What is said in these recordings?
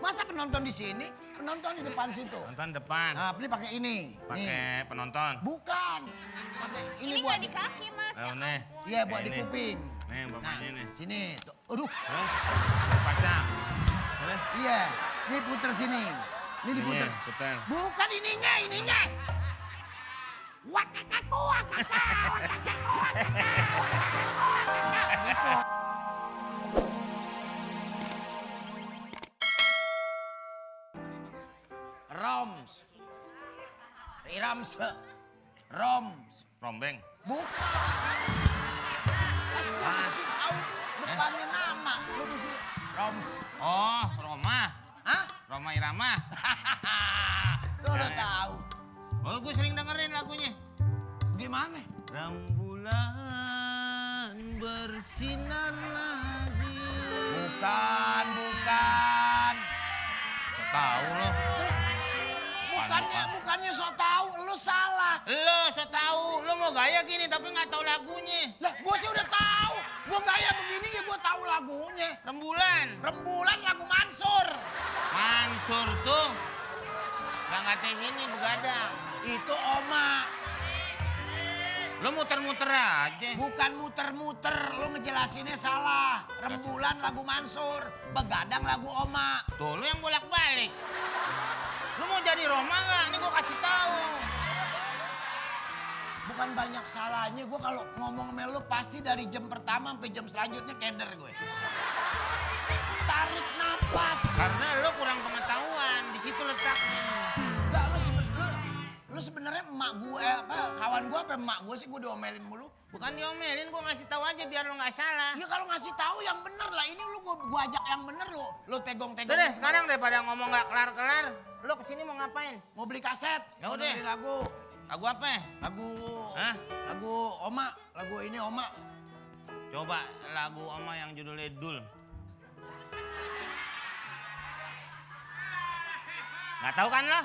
Masa penonton di sini, penonton di depan situ. Nonton depan. Nah, ini pakai ini. Pakai penonton. Bukan. Pakai Ini buat nggak di kaki, Mas. Oh, Ya nih. ampun. Iya, buat di Ini. kuping. Nih, bapaknya nih. Sini. Tuh. Aduh. Hah? Pasang. Boleh? Iya. Ini puter sini. Ini diputer. Ininya, putar. Bukan ininya. Wakakaku, wakaka, wakakaku, wakaka, wakaka. Gitu. Roms. Riramse. Roms. Rombeng. Bukan. Kan lu kasih tahu depannya nama. Lu mesti Roms. Oh, Roma. Hah? Roma Irama. Lu udah tahu. Oh, gue sering dengerin lagunya. Gimana? Rembulan bersinar lagi. Bukan. Tahu lo. Bukannya so tahu, lu salah. Lo so tahu, lo mau gaya gini tapi nggak tahu lagunya. Lah, gua sih udah tahu. Gua gaya begini ya gua tahu lagunya. Rembulan. Rembulan lagu Mansur. Mansur tuh. Nggak teh ini begadang. Itu Oma. Lo muter-muter aja. Bukan muter-muter, lu ngejelasinnya salah. Rembulan lagu Mansur, begadang lagu Oma. Tuh, lo yang bolak-balik. Lo mau jadi Roma nggak? Ini gue kasih tahu. Bukan banyak salahnya, gua kalau ngomong sama lu pasti dari jam pertama sampai jam selanjutnya keder gue. Tarik nafas. Karena lo kurang pengetahuan, di situ letaknya. Enggak, lu sebenarnya emak gue kawan gue apa emak gue sih gue diomelin mulu. Bukan diomelin, gue ngasih tahu aja biar lo nggak salah. Ya kalau ngasih tahu yang bener lah. Ini lu gua ajak yang bener lu tegong-tegong. Udah deh, sekarang daripada ngomong nggak kelar-kelar, lo kesini mau ngapain? Mau beli kaset. Ya mau udah. dengerin lagu. Lagu apa? Hah? Lagu Oma. Lagu ini Oma. Coba lagu Oma yang judulnya Dul. Nggak tahu kan lo?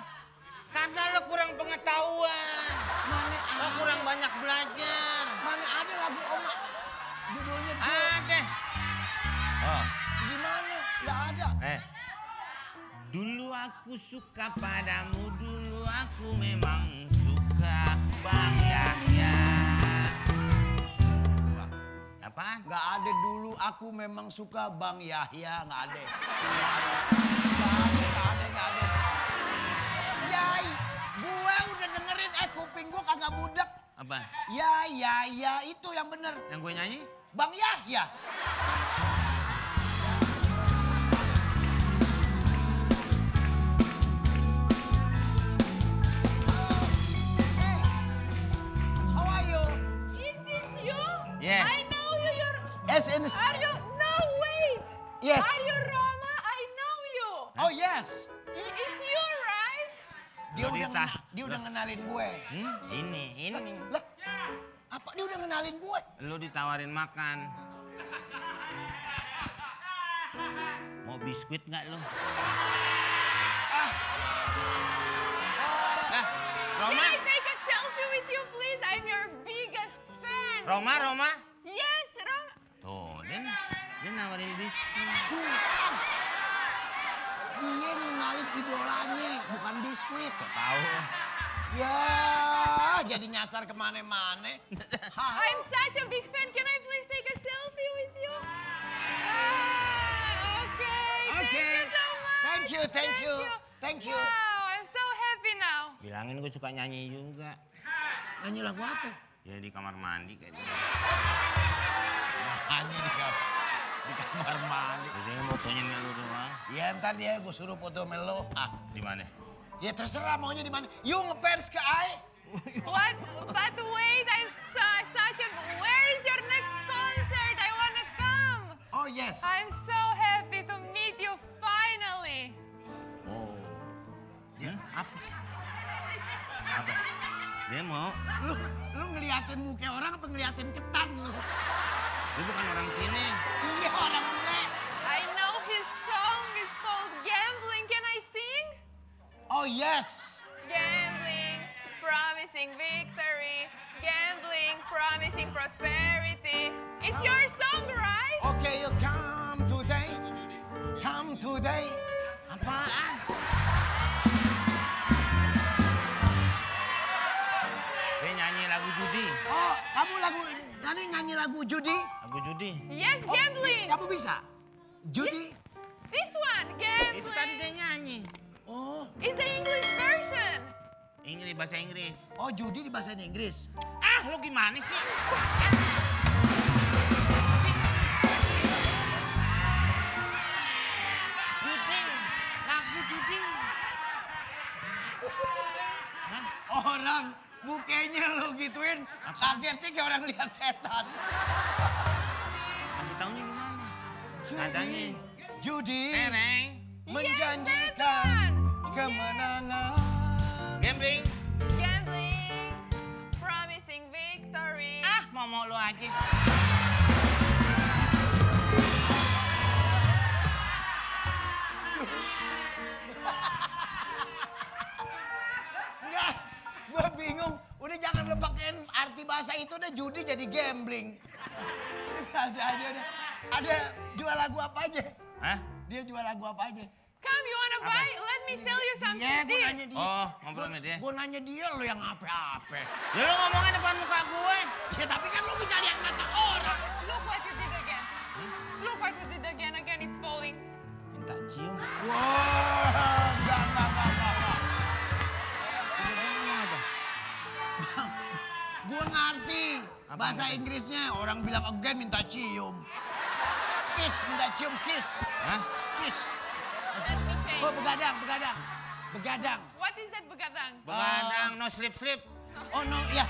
Karena lo kurang pengetahuan. Lo kurang banyak belajar. Mana ada lagu Oma? Judulnya Dul. Ada. Oh. Gimana? Nggak ada. Dulu aku suka padamu, dulu aku memang suka Bang Yahya. Apaan? Nggak ada dulu aku memang suka Bang Yahya. Nggak ada. Nggak ada. Yai, gue udah dengerin kuping gue kagak budek. Apa? Ya, itu yang bener. Yang gue nyanyi? Bang Yahya. How are you? Is this you? Yeah. I know you. Yes, Are you? No, wait. Yes. Are you Roma? I know you. Oh yes. It's you, right? Dia udah ngenalin gue. Ini. Lah, apa dia udah ngenalin gue? Lu ditawarin makan. Mau biskuit nggak lu? Lah, Roma? Can I take a selfie with you, please? I'm your biggest fan. Roma? Yes, Roma. Tuh, dia nawarin biskuit. Bukan. Dia ngenalin idolanya, bukan biskuit. Kok tahu? Ya, jadi nyasar kemana-mana. I'm such a big fan. Can I please take a selfie with you? Okay. Thank you so much. Thank you. Wow, I'm so happy now. Bilangin gue suka nyanyi juga. Nyanyi lagu apa? Ya di kamar mandi kayaknya. Nyanyi di kamar mandi. Biasanya fotonya melu doang. Ya ntar dia gue suruh foto melo. Di mana? Ya terserah maunya di mana. You ngefans ke I? What? But wait, I'm such a... Where is your next concert? I wanna come. Oh yes. I'm so happy to meet you finally. Oh. Dia apa? Apa? Dia mau? Lu ngeliatin muka orang apa ngeliatin ketan lu? Lu bukan orang sini. Iya orang bule. I know his song. It's called Gambling. Can I sing? Oh yes. Gambling, promising victory. Gambling, promising prosperity. It's your song, right? Okay, you come today. Apaan? Dia nyanyi lagu judi. Oh, kamu tadi nyanyi lagu judi? Lagu judi. Yes, Oh, gambling. kamu bisa? Judi? This one, Itu tadi dia gambling. nyanyi. Oh, It's the English version. Inggris, bahasa Inggris. oh judi di bahasa Inggris. Ah, lu gimana sih? Judi, lagu judi. Orang mukanya lu gituin, kagetnya kayak orang lihat setan. Kasih taunya gimana? Judi, Nadanya. judi Tereng. menjanjikan kemenangan. Gambling. Gambling. Promising victory. Ah, mau lu aja. Enggak, gue bingung. Udah jangan lepakin arti bahasa itu deh, judi jadi gambling. Ini biasa aja deh. Ada jual lagu apa aja? Hah? Dia jual lagu apa aja? Come, you wanna buy? Let me sell you some Iya, gue CDs. nanya dia. Oh, ngobrol sama dia. Gue nanya dia, lo yang apa-apa. Ya lu ngomongnya depan muka gue. Ya tapi kan lo bisa lihat mata orang. Look what you did again. Look what you did again. Again, it's falling. Minta cium. Wah, enggak. Tiba-tiba ngomong apa? Gue ngerti Apa bahasa ngerti? Inggrisnya. Orang bilang again minta cium. Kiss, minta cium, kiss. Hah? Kiss. Let me change. Oh, begadang. Begadang. What is that begadang? Begadang, no sleep. Oh no, ya.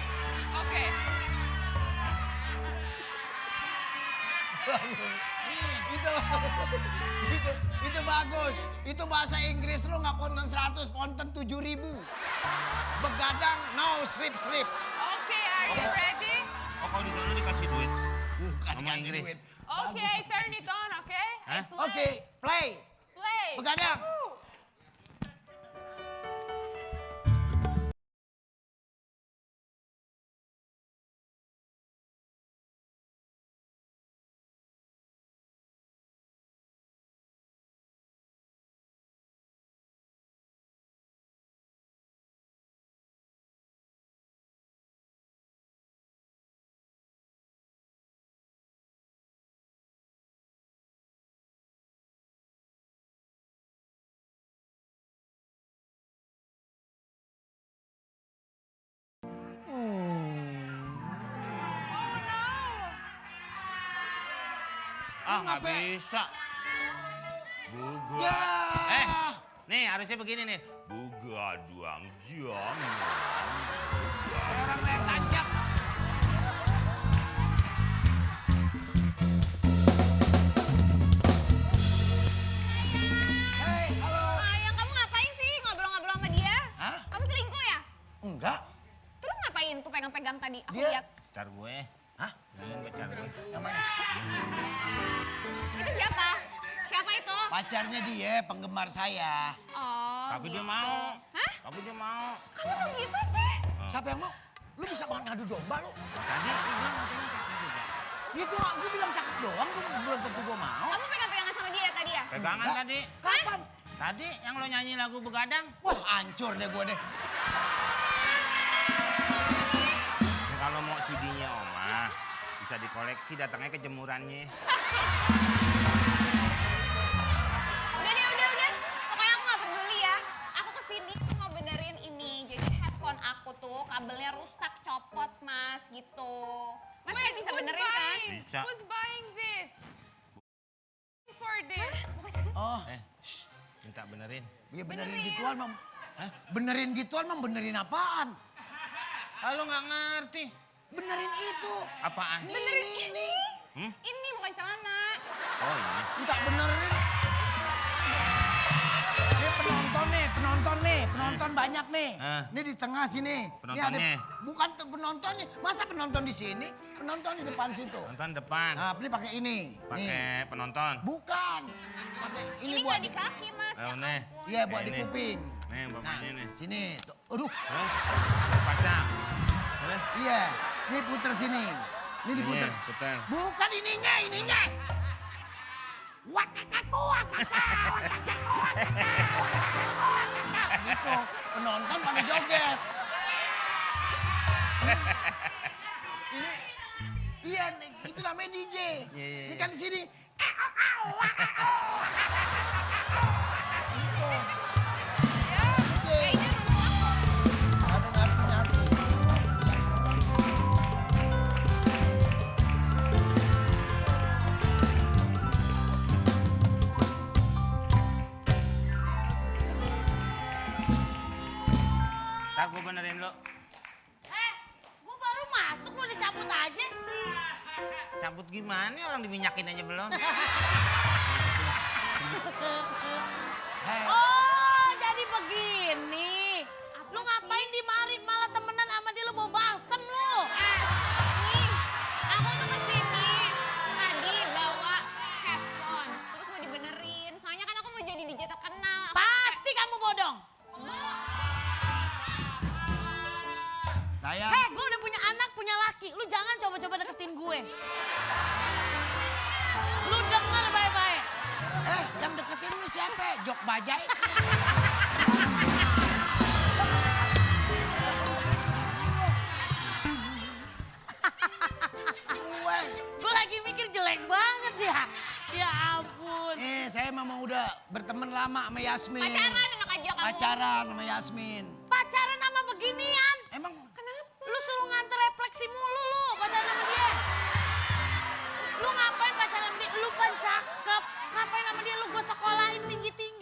Okay. itu bagus. Itu bahasa Inggris lu nggak ponten 100, ponten 7.000. Begadang, no sleep. Okay, are you ready? Oh, kalau di sana dikasih duit. Bukan Ngomong kasih Inggris. duit. Okay, I turn it on, okay? I Hah? play. Oke, play. Play. Begadang. Woo. Ah, nggak Ngapain? bisa. Buga. Ya. Nih harusnya begini nih. Begadang jam. Orang layar tancap. Hei, halo. Ayang, kamu ngapain sih ngobrol-ngobrol sama dia? Hah? Kamu selingkuh ya? Enggak. Terus ngapain tuh pegang-pegang tadi? Aku Dia- lihat. Pacar gue. Hah? Jangan pacar gue. Yang mana? Itu siapa? Siapa itu? Pacarnya dia, penggemar saya. Oh, Tapi dia gitu. mau. Hah? Tapi dia mau. Kamu kok gitu sih? Siapa yang mau? Lu bisa banget ngadu domba lu. Tadi dia bilang katanya cakep juga. Ya gua bilang cakep doang, gua belum tentu gua mau. Kamu pegang-pegangan sama dia tadi ya? Pegangan Enggak. tadi. Kapan? Tadi yang lo nyanyi lagu begadang. Wah, hancur deh gua deh. Ini kalau mau CD-nya Oma, bisa dikoleksi datangnya ke jemurannya. Udah. Pokoknya aku nggak peduli ya. Aku kesini mau benerin ini. Jadi headphone aku tuh kabelnya rusak, copot mas gitu. Mas Wait, bisa who's benerin kan? buying? Bisa. Who's buying this? For this? Oh, Shh, minta benerin. iya benerin Benerin. gituan, Mam. Hah? Benerin gituan, Mam. Benerin apaan? Lo nggak ngerti. Benerin itu. Apaan? Benerin ini. Hmm? Ini bukan celana. Oh ini. Enggak benerin. Ini penonton nih. Penonton banyak nih. Ini di tengah sini. Ini Penontonnya? bukan tuh penontonnya. Masa penonton di sini? Penonton di depan situ. Nonton depan. Nah, ini pakai ini. Nih. Pakai penonton. Bukan. Pakai Ini ini buat nggak di kaki mas. Oh, Ya nih. ampun. Iya, buat di Ini. kuping. Nih bapaknya nih. Sini. Tuh. Aduh. Hah? Pasang. Boleh? Iya. Ini puter sini. Ini diputer. Putar. Bukan ininya. Gitu, penonton pada joget. Ini, iya, itu namanya DJ. Iya. Ini kan di sini. Gitu. DJ. Kayaknya rumah aku. Ada ngerti-ngerti. Ntar gue benerin lo. Gue baru masuk lu udah cabut aja. Cabut gimana orang diminyakin aja belum. Hei, Oh, jadi begini. Lu ngapain di mari malah temenan sama dia lu bawa balsem lu. Nih, aku tuh kesini tadi bawa headphones, terus mau dibenerin. Soalnya kan aku mau jadi DJ terkenal. Pasti kamu bodong. saya Heh, gue udah punya anak, punya laki. Lu jangan coba-coba deketin gue. Lu denger baik-baik. yang deketin lu siapa? Jok Bajai. Gue. Gue lagi mikir jelek banget ya. Ya ampun. Saya memang udah berteman lama sama Yasmin. Pacaran enak aja kamu. Pacaran sama Yasmin. Pacaran sama beginian. Emang Lu suruh nganter refleksi mulu lu pacaran sama dia. Lu ngapain pacaran sama dia? Lu kan cakep. Ngapain sama dia lu gue sekolahin tinggi-tinggi.